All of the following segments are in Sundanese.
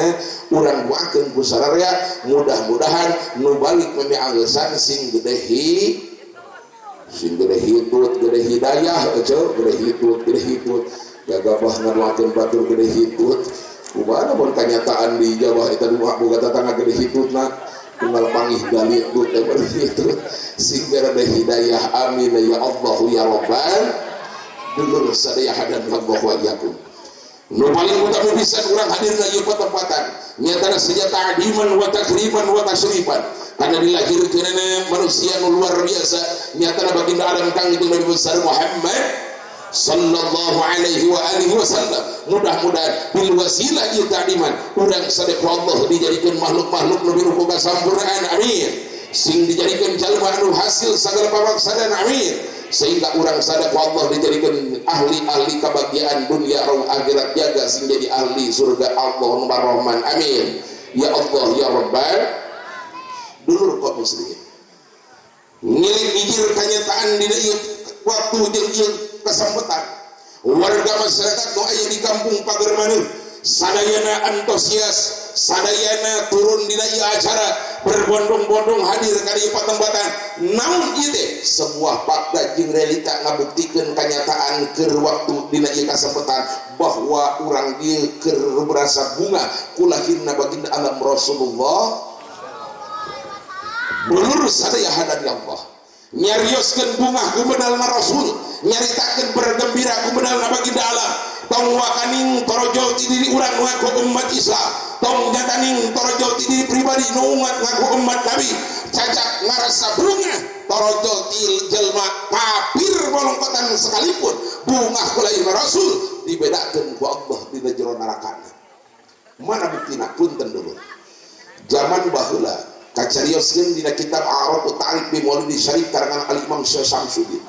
sadayana urang doakeun ku sararea mudah-mudahan nu balik meme angeusan sing gede sing gede hitut gede hidayah ece gede hitut gede hitut gagabah ngadoakeun batur gede hitut kumaha mun kanyataan di Jawa eta doa boga tatangga gede hitutna tinggal pangih dalitut itu sing gede hidayah amin ya Allah ya Rabbal dulur sadaya hadan Allah wa iyyakum. Nu paling utama bisa urang hadir na ieu patempatan nyatana senjata adiman wa takriman wa tasyrifan karena dilahirkeunana manusia nu luar biasa nyatana baginda alam kangjeng Nabi besar Muhammad sallallahu alaihi wa alihi wasallam. Mudah-mudahan bil wasilah ieu ta'diman urang sadaya Allah dijadikeun makhluk-makhluk nu biru kasampurnaan amin, sing dijadikeun jalma anu hasil sagala pamangsadan amin, sehingga urang sadaya Allah dijadikan ahli-ahli kebahagiaan dunia roh akhirat jaga sing jadi ahli surga Allah nomor Rahman amin ya Allah ya Rabbal. Dulur kok muslimin ngilik ngijir kenyataan dina ieu waktu jeung ieu kesempatan warga masyarakat nu aya di kampung Pagermaneuh sadayana antusias sadayana turun dina ieu acara berbondong-bondong hadir ka ieu patempatan. Naon ieu teh sebuah fakta jeung realita ngabuktikeun kanyataan keur waktu dina ieu kasempatan bahwa urang ieu keur berasa bunga kulahirna baginda alam Rasulullah. Dulur sadaya hadan ya Allah nyarioskeun bunga ku medalna Rasul, nyaritakeun bergembira ku medalna baginda alam. Tong wakaning torojol ti diri urang ngaku umat Islam, tong jataning torojol ti diri pribadi nu ngaku umat Nabi, cacak ngarasa bunga torojol ti jelma kafir bolongkotan sekalipun bunga ku lahirna Rasul dibedakeun ku Allah dina jero neraka. Mana buktina? Punten dulu zaman baheula kacarioskeun dina kitab A'rafut Ta'rif bi Maulidi Syarif karangan Al Imam Syekh Samsudin.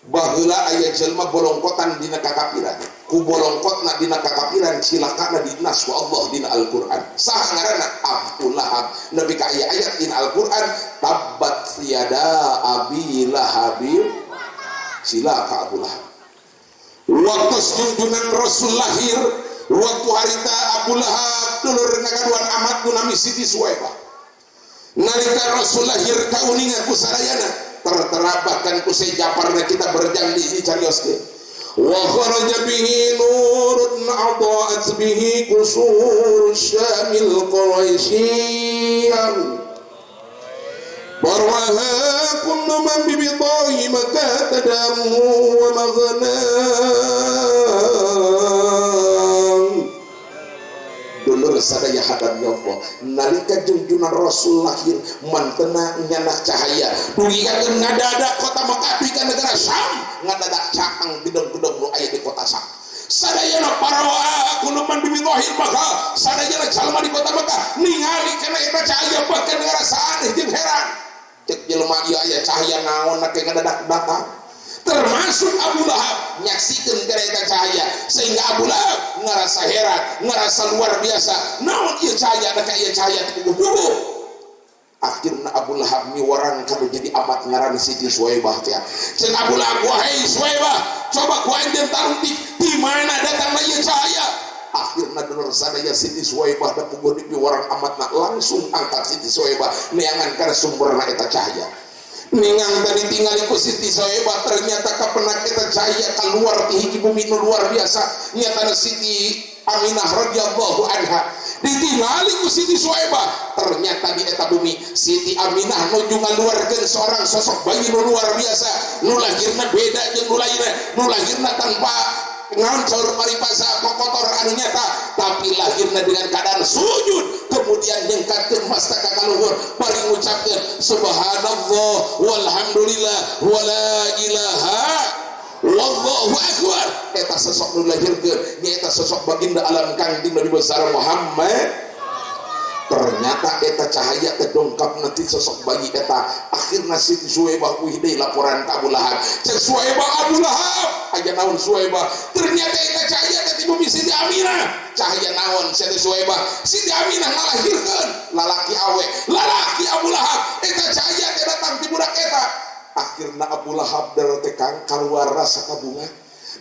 Baheula aya jelema bolongkotan dina kakapiran, ku bolongkotna dina kakapiran cilakana dinas ku Allah dina Al-Qur'an. Saha ngaranna? Abu Lahab. Nepi ka aya ayat dina Al-Qur'an tabbat yada abi lahabin, cilaka Abu Lahab. Waktu junjungan Rasul lahir waktu harita Abu Lahab dulur ngagaduhan amat nu nami Siti Suwaibah. Nalika Rasul lahir kauninga ku sadayana tertera bahkan ku Syekh Japarna kita berjanji dicarioskeun wa kharaja bihi nurun adaat bihi qusur syamil quraisyiyyah barwaha kullu man bi bidahi makkah tadamu wa maghnam. Dulur sadaya hadan ya Allah nalika junjunan Rasul lahir mantena nyanak cahaya dugi ka ngadadak kota Mekah dugi ka negara Syam ngadadak caang gedong-gedong nu aya di kota Syam. Sadayana parawa kuluman bibidohir maka sadayana jalma di kota Mekah ningali kana eta cahaya bahkan ngarasa aneh jeung heran. Cek jelema ieu aya cahaya naon na ngadadak datang, termasuk Abu Lahab nyaksikeun kana eta cahaya sehingga Abu Lahab ngarasa heran, ngarasa luar biasa, naon ieu cahaya da ieu cahaya teu puguh-puguh. Akhirna Abu Lahab miwarang kanu jadi amat ngaran Siti Suwaibah teh. Cek Abu Lahab, wahai Suwaibah, coba ku anjeun taruntik di mana datangna ieu cahaya. Akhirna dulur sadaya Siti Suwaibah da puguh di piwarang amatna langsung angkat Siti Suwaibah neangan kana sumberna eta cahaya. Ningang tadi tinggali ku Siti Suwaibah ternyata kapenak eta cahaya keluar ti hiji bumi nu luar biasa nyatana Siti Aminah radhiyallahu anha. Ditingali ku Siti Suwaibah ternyata di eta bumi Siti Aminah nuju ngaluarkeun seorang sosok bayi nu luar biasa nu lahirna beda jeung nu lainna, nu lahirna tanpa naon saur paribasa kokotor anu nyata, tapi lahirna dengan keadaan sujud kemudian nyengkatkeun mastaka ka luhur bari ngucapkeun subhanallah walhamdulillah wala ilaha wallahu akbar. Eta sosok nu lahirkeun nyaeta sosok baginda alam kangjeng Nabi besar Muhammad. Ternyata eta cahaya teh dongkap nanti sosok bayi eta. Akhirna Siti Suwaibah uih deui laporan ka Abu Lahab. Cek Suwaibah, Abu Lahab aya naon Suwaibah? Ternyata eta cahaya teh ti bumi Siti Aminah. Cahaya naon Siti Suwaibah? Siti Aminah ngalahirkeun lalaki awe lalaki Abu Lahab, eta cahaya teh datang ti budak eta. Akhirna Abu Lahab darah teh kang kaluar rasa kabunga.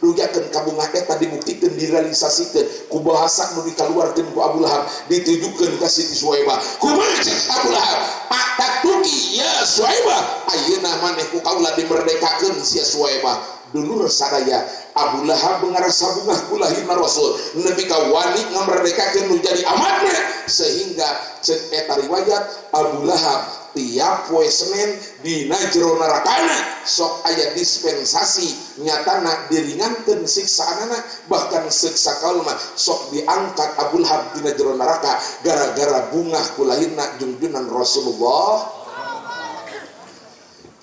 Dugakeun kabungah eta dibuktikeun direalisasikeun ku bahasa nu dikaluarkeun ku Abu Lahab ditujukeun ka Siti Suwaibah. Kumaha cek Abu Lahab? Atatuki ya Suwaibah, ayeuna maneh ku kaula dimerdekakeun sia Suwaibah. Dulur sadaya, Abu Lahab ngarasa bungah ku lahirna Rasul nepi ka wani ngamerdekakeun nu jadi amatna, sehingga cek eta riwayat Abu Lahab tiap poe Senin dina jero nerakana sok aya dispensasi, nyatana diringankeun siksaanana, bahkan siksa kaulma sok diangkat Abu Lahab dina jero neraka gara-gara bungah ku lahirna jungjunan Rasulullah.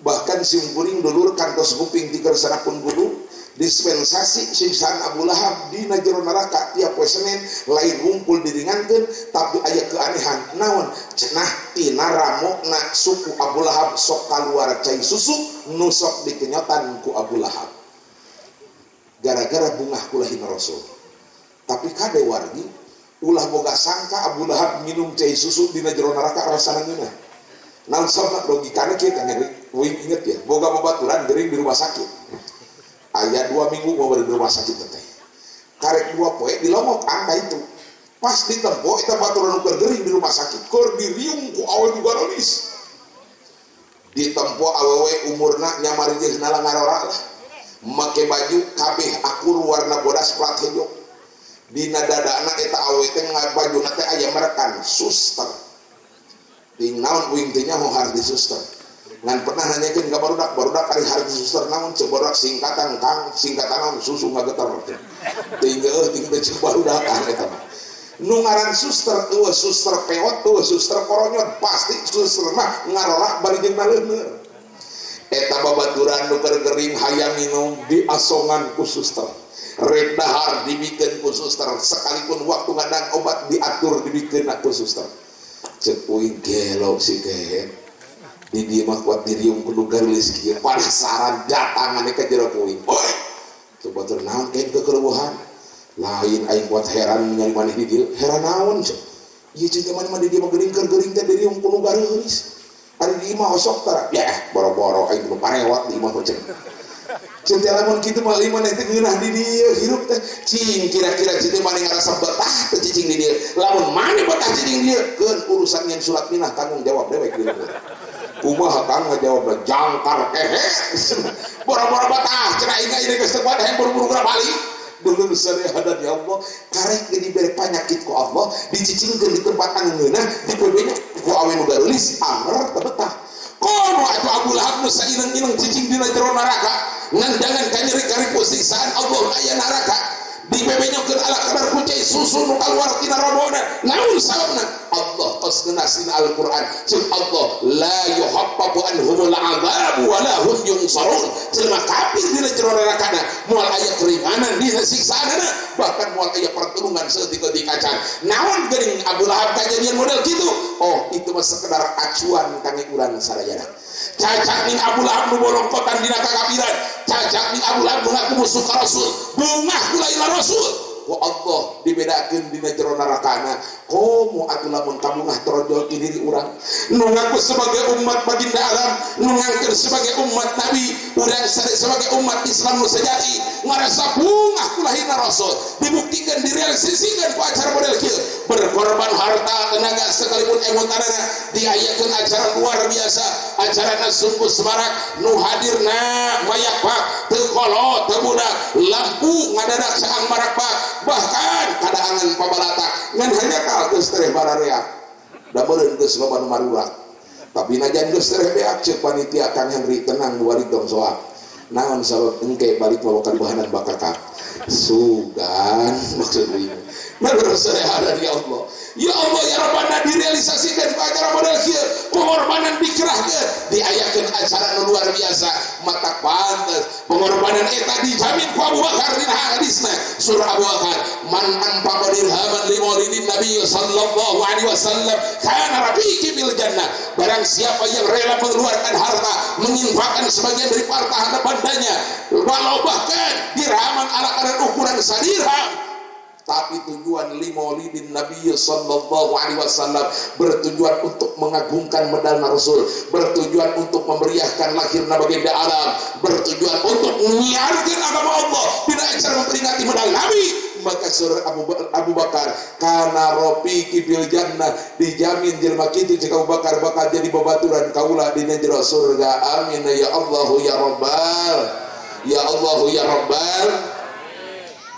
Bahkan simkuring dulur kantos kuping ti pun guru, dispensasi siksaan Abu Lahab dina jero neraka tiap poe Senin lain wungkul diringankeun, tapi aya keanehan. Naon cenah? Tina ramokna suku Abu Lahab sok kaluar cai susu nu sok dikenyotan ku Abu Lahab gara-gara bungah ku lahirna Rasul. Tapi kade wargi, ulah boga sangka Abu Lahab minum cai susu dina jero neraka rasana ngeunah. Naon sababna? Logikana kieu, Kang Henry, inget ya, boga babaturan gering di rumah sakit, aya 2 minggu mau di rumah sakit teh, karek 2 poe dilongok angka itu. Pas ditempo eta baturan nu gering di rumah sakit keur diriung ku awewe nu garolis. Ditempo awewe umurna nyamari jeung ngarora lah, make baju kabeh akur warna bodas plat hejo. Dina dadana eta awewe teh bajuna teh aya merekan suster. Ting naon uing teh nyaho harti suster, ngan pernah nanyakeun ka barudak, "Barudak, ari harti suster naon?" Cek barudak, "Singkatan, Kang." "Singkatan naon?" "Susu ngageter." Ting heuh ting teh cek barudak eta mah nu ngaran suster eueuh suster peot, eueuh suster koronyot, pasti suster mah ngarora bari jeung naleuneur. Eta babaturan nu keur gering hayang minum diasongan ku suster, rek dahar dibikeun ku suster, sekalipun waktu ngadang obat diatur dibikeun ku suster. Cek uing, gelo si kehet di dieu mah kuat diriung kudu gareulis kieu. Penasaran, datangan ka jero kuing. "Oi," coba tur, "naon keun kekeluhan?" "Lain, aing kuat heran ningali maneh di dieu." "Heran naon?" "Ieu cing maneh mah di dieu mah geuring, keur geuring teh diriung kudu gareulis, ari di imah osok tara." "Ya boro-boro, aing kudu parewat di imah," cek. "Cing teh lamun kitu mah maneh teh ngeunah di dieu hirup teh. Cing, kira-kira cing maneh ngarasa betah teh cicing di dieu? Lamun maneh betah cicing di dieu, keun urusan nyen surat minah tanggung jawab dewek di luhur." "Kumaha, Kang?" Ngajawab jangkar kehe. "Boro-boro betah," cenah, "aing ini geus teu kuat, hayang buru-buru geura balik." Dulur sadaya, ya Allah, karek dibere panyakit ku Allah, dicicingkeun di tempat anu ngeunah, dipebenya ku awe nu garulis, anger teu betah. Komo atuh Abu Lahab nu saineng-ineng cicing dina jero neraka, ngandangan kanyeri karipu siksaan Allah aya neraka, dibebenyokeun ala kadar ku cai susu nu kaluar tina robona. Naon sababna? Allah tos ngeunah dina Al-Qur'an. Ceuk Allah, la yuhaffafu anhumul adzabu wa la hum yunsarun. Jelema kafir dina jero nerakana moal aya keringanan dina siksaanana, bahkan moal aya pertolongan saeutik-eutik acan. Naon geuning Abu Lahab kajadian model kitu? Oh, itu mah sekedar acuan kangge urang sadayana. Cacak ning Abu Lahab nu bolongkotan dina kakafiran, cacak ning Abu Lahab nu ngaku musuh ka Rasul, bungah ku lain Rasul, ku Allah dibedakeun dina jero nerakana. Komo atuh lamun kabungah torojol ti diri urang nu ngaku sebagai umat baginda alam, nu ngangker sebagai umat Nabi, urang sebagai umat Islam nu sejati ngarasa bungah ku lahirna Rasul, dibuktikan, direalisasikan ku acara model kieu, berkorban harta, tenaga, sekalipun emutanana, diayakeun acara luar biasa. Acarana sungguh semarak, nu hadirna mayak pak, teu kolot teu budak, lampu ngadadak saang marakpak, bahkan kadaangan pabalatak. Ngan hanjakal geus tereh bararea da meureun geus loba nu marurak. Tapi najan geus tereh beak, ceuk panitia, "Kang Henry, tenang, nu balik tong soak." Naon sabab? Engke balik mawa bahanan bakakak sugan. Maksud ieu, ya Allah, ya Allah, ya Rabbana, direalisasikan acara model kieu, pengorbanan dikerahkeun, diayakeun acara nu luar biasa, matak pantes pengorbanan eta dijamin ku Abu Bakar dina hadisna surah Abu Bakar, man anfaqa dirhaman li maulidin Nabi sallallahu alaihi wasallam kana rafiqi bil jannah. Barang siapa yang rela mengeluarkan harta, menginfakkan sebagian dari harta harta bandanya, walau bahkan dirhaman ala kadar ukuran sadirham. Tapi tujuan limaulidin Nabi sallallahu alaihi wasallam bertujuan untuk mengagungkan medalna Rasul, bertujuan untuk memeriahkan lahirna baginda alam, bertujuan untuk menyiarkan agama Allah dina acara memperingati medal Nabi. Maka surah Abu Bakar kana rafiqi fil jannah, dijamin jelema kitu cek Abu Bakar bakal jadi babaturan kaula dina jero surga. Amin ya Allahu ya Rabbal, ya Allahu ya Rabbal.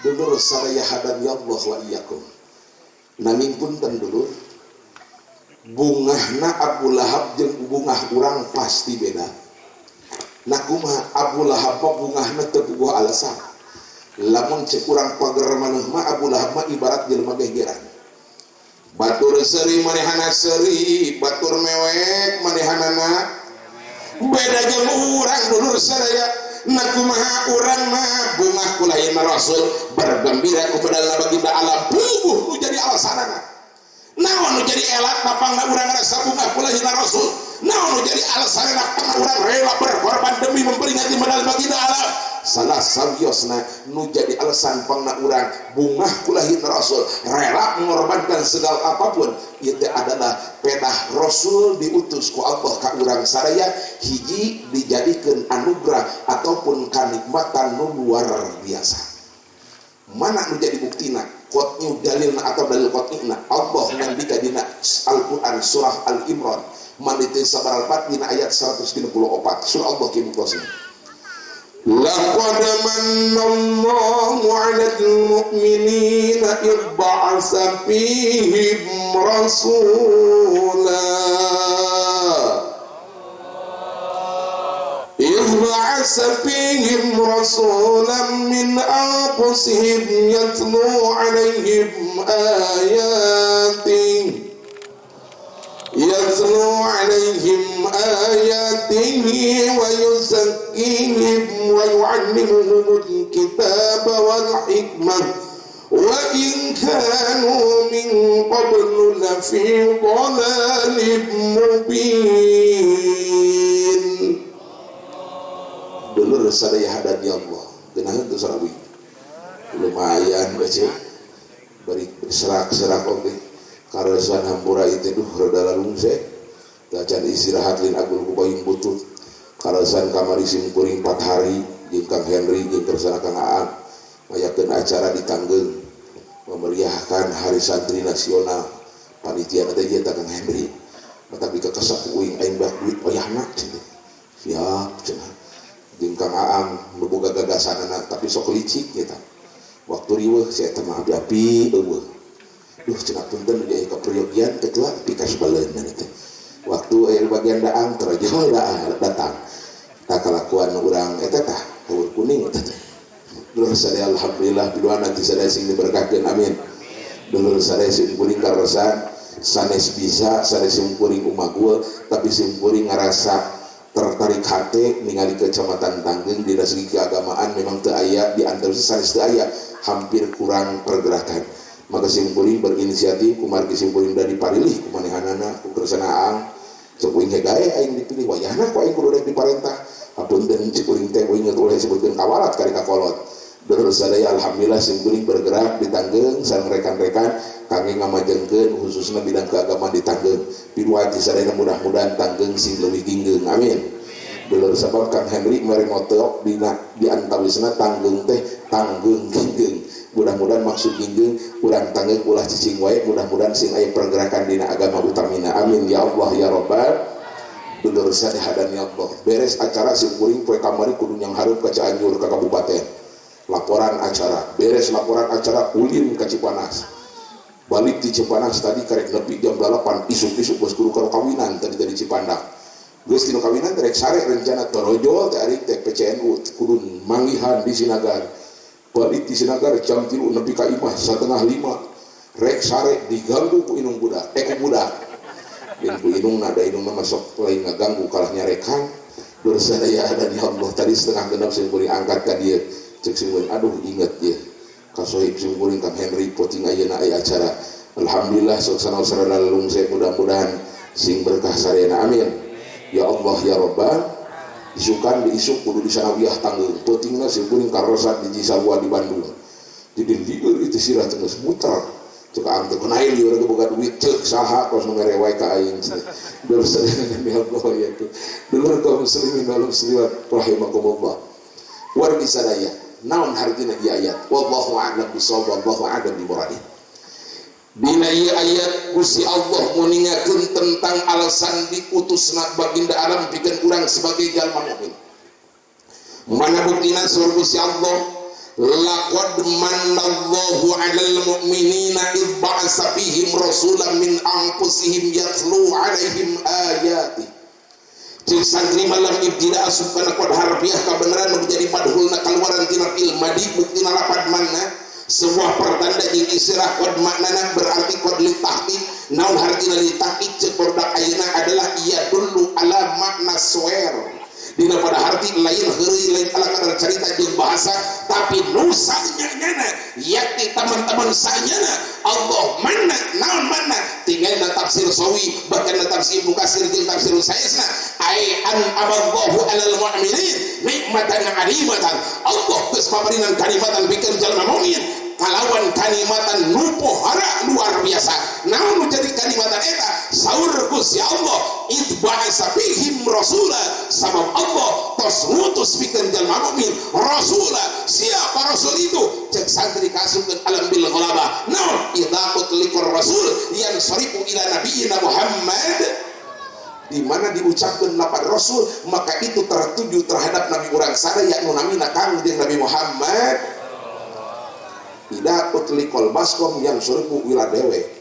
Dulur sadaya hadan ya Allah wa iyyakum. Nanging punten dulur, bungahna Abu Lahab jeung bungah urang pasti beda. Nah kumaha Abu Lahab mah bungahna teu puguh alasan. Lamun cek urang pager maneh mah Abu Lahab mah ibarat jelema gegeran. Batur seuri manehana seuri, batur mewek manehanana beda jeung urang dulur sadaya. Nah kumaha urang mah bungah ku lahirna Rasul, bergembira kepada baginda alam, puguh nu jadi alasanana. Naon nu jadi elat napangna urang rasa bungah ku lahirna Rasul? Naon nu jadi alasanana pangna urang rela berkorban demi memperingati medal baginda alam? Salah sawiosna nu jadi alasan pangna urang bungah ku lahirna Rasul, rela mengorbankan segala apapun, itu adalah pedah Rasul diutus ku Allah ka urang sadaya, hiji dijadikeun anugerah ataupun kanikmatan nu luar biasa. Mana nu jadi buktina? Qot'i dalilna atau dalil qot'ina? Allah ngendika dina Al-Qur'an surah Al-Imran manite sabarapat dina ayat 134 surah Allah ki buktosna. Laqad manna Allahu 'alal mu'minina idh ba'atsa fihim rasula idh ba'atsa fihim rasulan min anfusihim yatlu 'alaihim ayatihi yatlu 'alaihim ayatihi wa yuzakkihim wa yu'allimuhumul kitaba wal hikmah wa in kanu min qablu lafi dhalalin mubin. Dulur sadaya hadan ya Allah, genaheun teu sarawi lumayan baca bari serak-serak oge karesan hampura ieu teh duh rada lalungse tacan istirahat lin agul ku bayung butut. Karesan kamari sim kuring 4 hari jeung Kang Henry jeung kersana Kang Aang ngayakeun acara di Tanggeung memeriahkan Hari Santri Nasional. Panitia teh ieu Kang Henry matak dikekesak ku uing aing bak duit wayahna cenah. Siap cenah. Jeung Kang Aang nu boga gagasanana tapi sok licik eta. Waktu riweuh si eta mah api-api eueuh. Duh cenah punten di kaperyogian ketua pikas baleun teh. Waktu aya bagian daang terjol daang datang. Tak kalakuan urang eta tah haur kuning eta teh. Dulur sadaya alhamdulillah piduan nanti sadaya sing diberkahkeun amin. Dulur sadaya sing kuring karesan sanes bisa sanes sing kuring umagul tapi sing kuring ngarasa tertarik hate ningali kecamatan Tanggeung dina segi keagamaan memang teu aya di antara sanes teu aya hampir kurang pergerakan. Maka simkuring berinisiatif kumargi simkuring dari parilih kumanehanana ku kersana Aang cek uing ge gae aing dipilih wayahna ku aing kudu rek diparentah. Hapunten cek uing teh uing ulah sebutkeun kawalat kari kakolot. Dulur sadaya alhamdulillah simkuring bergerak di Tanggeung sareng rekan-rekan kangge ngamajengkeun khususna bidang keagamaan di Tanggeung. Piduati sadaya mudah-mudahan Tanggeung sing leuwih ginggeung amin. Dulur sabab Kang Henry mere ngoteok dina di antawisna Tanggeung teh Tanggeung ginggeung. Mudah-mudahan maksud ginggeung urang Tanggeung ulah cicing wae, mudah-mudahan sing aya pergerakan dina agama utamina amin ya Allah ya Rabbal. Dulur sadaya hadan ya Allah. Beres acara simkuring poe kamari kudu nyang hareup ka Cianjur ka kabupaten. Laporan acara, beres laporan acara ulin ka Cipanas. Balik di Cipanas tadi karek nepi jam 8 isuk-isuk geus kudu ka kawinan tadi dari Cipandak. Geus tinu kawinan rek sare rencana torojol teh ari teh PCNU kudu manggihan di Sinagar. Balik di Sinagar jam 3 nepi ka imah 4:30. Rek sare diganggu ku inung budak, ku budak. Jeung ku inungna da inungna masuk lain ngaganggu kalah nyarekan. Dulur sadaya dan ya Allah tadi 5:30 sing kuring angkat ka dieu. Cek sing kuring aduh inget ieu. Kasohib sing kuring Kang Henry poting ayeuna aya acara. Alhamdulillah suksana sarana lalungse mudah-mudahan sing berkah sarena amin. Ya Allah ya Rabbal. Isukan diisuk kudu di sanawiyah Tanggeung. Peutingna sing kuring karosat di Cisarua di Bandung. Jadi lieur itu sirah teh geus muter. Cek aing teh kunaon lieur ge boga duit ceuk saha kos nu mere wae ka aing cenah. Dulur sadaya Allah ya tuh. Dulur kaum muslimin wal muslimat rahimakumullah. Wargi sadaya, naon hartina ieu ayat? Wallahu a'lam bishawab, wallahu a'lam bi muradih. Dina ieu ayat Gusti Allah nguningakeun tentang alasan diutusna baginda alam pikeun urang sebagai jalma mukmin. Mana buktina saur Gusti Allah? Laqad mannallahu 'alal mu'minina id ba'atsa fihim rasulan min anfusihim yatlu 'alaihim ayati. Cik santri malam ibtida asup kana qad harfiah kabeneran nu jadi madhulna kaluaran tina fi'il madi buktina lapad manna sebuah pertanda jeung isyrah qad maknana berarti qad li tahqiq. Naon hartina li tahqiq cek produk ayeuna adalah ia dulu ala makna swear. Dina pada harti lain heureuy lain ala kadar carita jeung bahasa tapi nu sanyana yakni teman-teman sanyana Allah mana naon mana tinggal na tafsir Sawi bahkan na tafsir Ibnu Katsir jeung tafsir saesna ai an aballahu alal mu'minin nikmatan alimatan. Allah geus pabarinan kalimatan pikeun jalma mukmin kalawan kalimatan nu pohara luar biasa. Naon nu jadi kalimatan eta? Saur Gusti Allah id ba'atsa fihim rasula, sabab Allah tos ngutus pikeun jalma mukmin rasula. Siapa rasul itu? Cek santri kasupkeun alam bil ghalabah. Naon idza utliqar rasul yansarifu ila nabiyina Muhammad, di mana diucapkan lapad rasul maka itu tertuju terhadap nabi urang sadaya nu namina Kangjeng Nabi Muhammad. Tidak utliqal baskom yang seribu wila dewe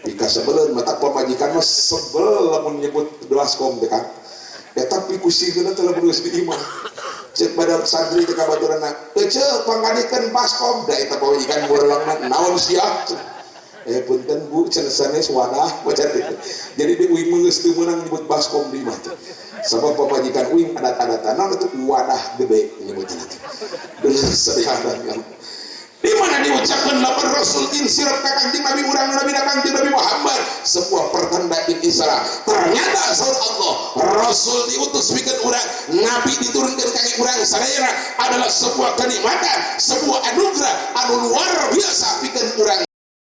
jika sebelum mata pamajikan mah sebel lamun nyebut baskom teh Kang. Ya tapi kusikeun teh lamun geus di imah cek pada santri teh ka baturanna ece pangadikeun baskom da eta pamajikan murelangna naon sia punten bu cenah sanes wadah maca teh. Jadi di uing mah geus teu meunang nyebut baskom di imah teh sabab pamajikan uing adat-adatan naon itu wadah gede nyebutna teh. Dulur sadaya, di mana diucapkan lapan Rasul insirap ka Kangjeng Nabi urang Nabi Kangjeng Nabi Muhammad sebuah pertanda in isra. Ternyata saur Allah Rasul diutus pikeun urang, Nabi diturunkan ka urang sadayana adalah sebuah kenikmatan, sebuah anugerah anu luar biasa pikeun urang.